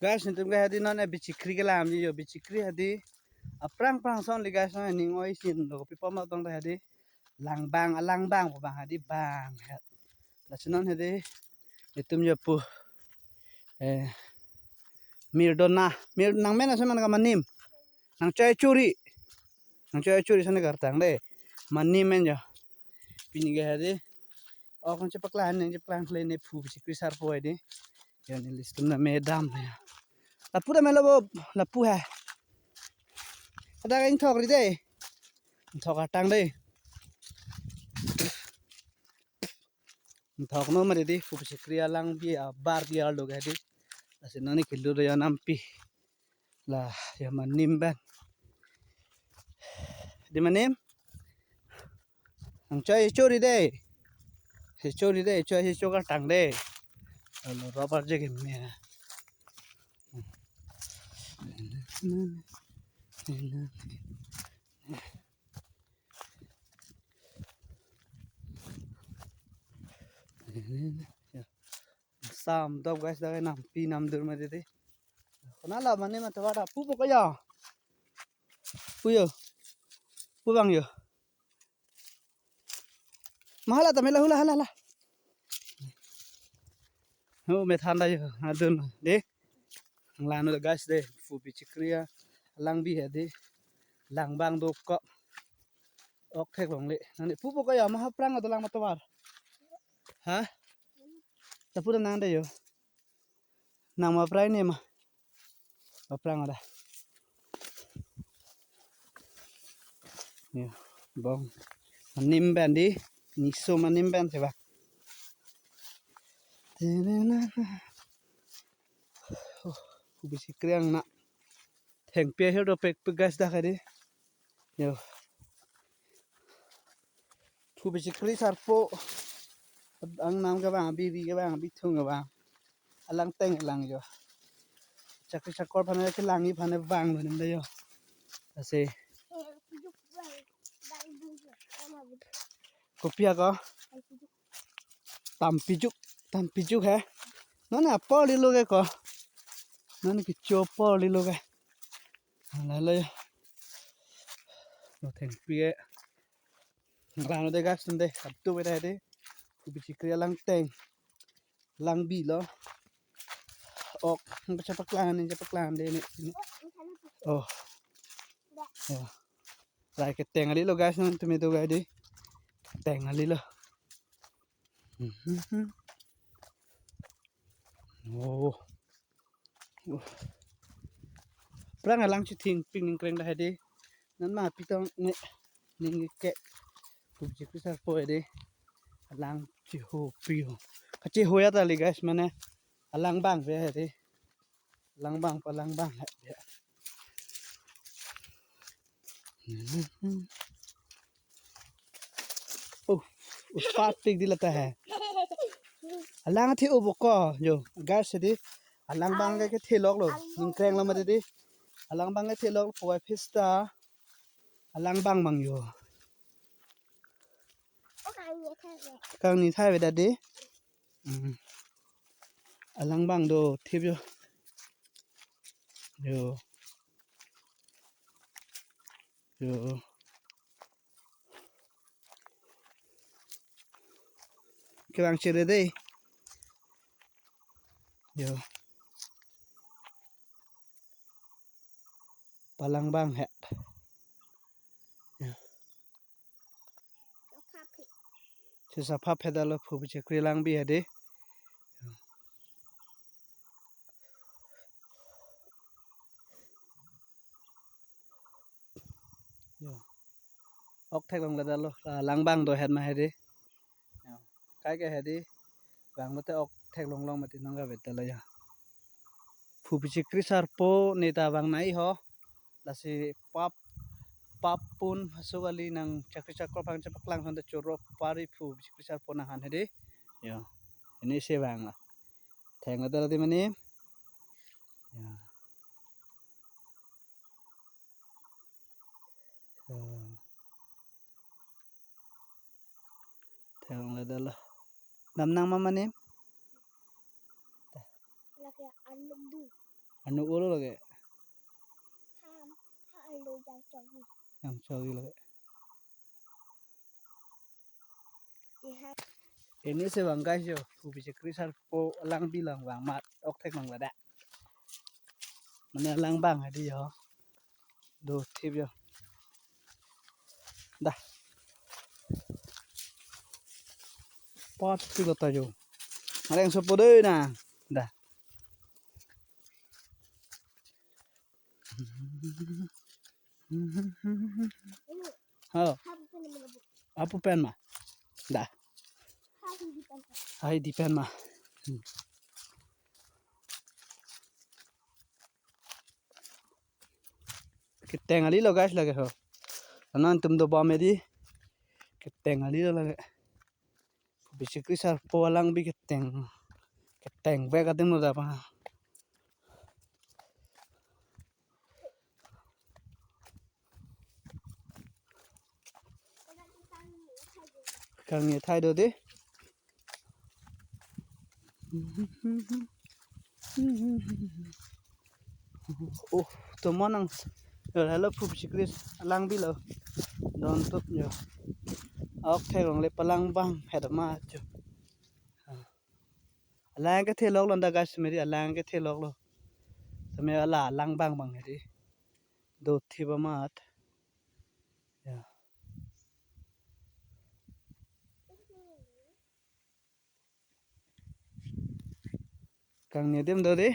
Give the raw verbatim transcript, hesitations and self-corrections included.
Guys, netum ke hadi non e bichikri kelamji jo, bichikri hadi. Aphrang phrang son li guys, non ning oi sin lo, kopi pom atong ta hadi. Langbang, alangbang pu bang hadi bang. Lasi non hadi. Netum jo pu. Eh, Mirdona, Mir nangmen ase man ka Manim. Nangchoi chori. Nangchoi chori sene kartang de. Manim men jo. Pini ke hadi. Ok, nangchepaklang, nangchepaklang le ne phu bichikri sarpo hadi. Ya, ne listum na medam ya. Lapu dam lo bo, lapu hai. Ada ka ingthok ri de. Ingthok atang de. Ingthok no mari di, phu bichikri alangbi abar di arlo ke di. Lasi non ne kilu do ya nampi. La, ya Manim pen. Di Manim. Nangchoi chori de. Chori de, choi chori kartang de. Alo, rubber je ke me. Ya. Sam dop guys, dak nampi namdur mati de. Kona la Manim atovar ta pu pok ya. Pu jo. Pu bang jo. Mahala ta mela hula hala hala. Ho me thanda jo. Adun de. Lano guys de. Phu bichikri alangbi hadi. Langbang dokok. Ok theklongle. Nani pu pok ya, maha aphrang adolang matovar. Ha? Lapu nang de jo. Nang ma prai ne ma. Aphrang ada. Ya, bong. Manim pen di, niso Manim pen seba. Oh, phu bichikri ang na. Thengpi ahir dopik pik guys dak hadi. Yo. Phu bichikri sarpo. Angnam kevang, bibi kevang, bithung kevang. Alang teng lang jo. Chakri chakor aphan kelang aphan vanglo nim de jo. Lasi. Kopi ako. Tampijuk, tampijuk he. Non apor lilo ke ko. Non kecho apor lilo ke. Lalo ya. Lo thengpi ke. Ngrang de guys, nde. Katu beda de. Phu bichikri alang teng. Langbi lo. Ok, nang chepaklang ni, chepaklang de ni. Oh. Ya. Rai keteng kali lo guys, non tumi do guys di. Keteng kali lo. Mhm. Oh. Uh. Aphrang alang chithing pik ningkreng dah hadi. Non ma pitong ne ning ke. Phu bichikri sarpo hadi. Alang chiho pio. Kachiho ya tali guys, mane alangbang pe hadi. Langbang pa langbang hai. Oh, uspat pik di lata hai. Alang athe-o boko jo. Guys, di alangbang ke kethe lok lo. Ningkreng lo mati di. Alangbang kethe lok po phista. Alangbang bang jo. Kangni thai ve dadi. Hmm. Alangbang do thip jo. Jo. Jo. Kevang chere dei. Jo. Palangbang het. Jo. Sisa phap hedalo phu bichikri langbi hadi. Jo. Ok theklongledalo, ah, langbang do het ma hadi. Jo. Kai ke hadi. Bang lote ok theklonglong mati nang ka betel ya. Phu bichikri sarpo neta bang nai ho. Lasi pap, pap pun haso kali nang chakri chakor aphan chepaklang thonte choro pari phu bichikri sarpo nang han hadi. Jo. Ini se bang la. Thengledalo di Manim. Jo. Jo. Thengledalo. Dam nang ma Manim? Lake alum du. Anu olo lake. Ham, ha alo jang chogi. Jang chogi lake. Jiha. Ini si bang guys yo, phu bichekri sarpo alang bilang bang mat ok thek nang lada. Mane alang bang hadi yo. Do thip yo. Dah. Pot tu kota yo. Mareng sopo dei na. Dah. Ho. Apu pen ma. Dah. Hai di pen ma. Hmm. Keteng ali lo guys lake ho. Anan tum do bam edi. Keteng ali lo lake. Bichekri sarpo alang bi keteng. Keteng bek adim lo dapa. Kangni thai do dei. Oh, to monang. Yo, hello, phu bichekri alang bi lo. Don tup yo. Ok thek longle palang bang het ma cho. Alang kethe lok lo da guys, meri alang kethe lok lo. Tame ala alang bang bang hedi. Do thip amat. Ya. Kangni adim do dei.